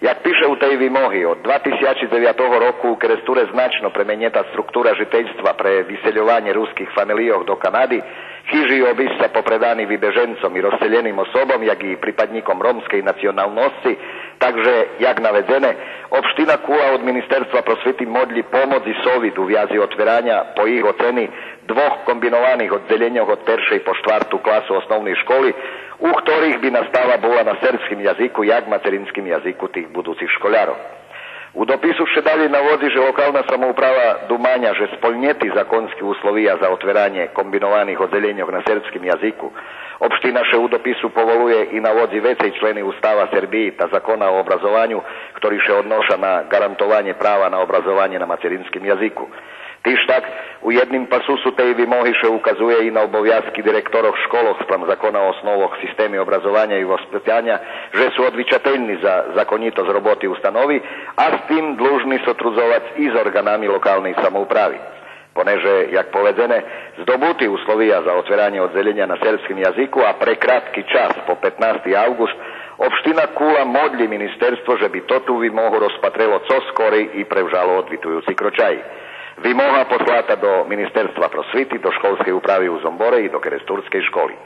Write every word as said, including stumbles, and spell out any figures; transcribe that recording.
Як пише у тей вимоги, од два тисячи дзевятого року у Керестуре значно пременєта структура жительства пре висельованє руских фамелийох до Канади, хижи и обисца попредани вибеженцом и розселєним особом, як и припаднїком ромскей националносци, так же, як наведзене, општина Кула од Министерства просвити модлї помоц и совит у вязи отвераня, по їх оцени, двох комбинованих оддзелєньох од першей по штварту класу основней школи, у хторих би настава була на сербским язику як мацеринским язику тих будуцих школярох. У допису ше далєй наводзи же локална самоуправа думаня же сполнєти законски условия за отверанє комбинованих оддзелєньох на сербским язику. Општина ше у допису поволує и наводзи вецей члени Устава Сербиї та Закона о образованю, хтори ше одноша на гарантованє права на образованє на мацеринским язику. Тиж так, у єдним пасусу тей вимоги ше указує и на обовязки директорох школох спрам Закона о основох системи образованя и воспитаня, же су одвичательни за законїтосц роботи установи, а з тим длужни сотрудзовац и з орґанами локалней самоуправи. Понеже, як поведзене, здобути условия за отверанє оддзелєня на сербским язику, а прекраткий час по петнасти авґуст, општина Кула модлї министерство же би тоту вимогу розпатрело цо скорей и превжало одвитуюци крочаї. Вимога послата до Министерства просвити, до школскей управи у Зомборе и до керестурскей школи.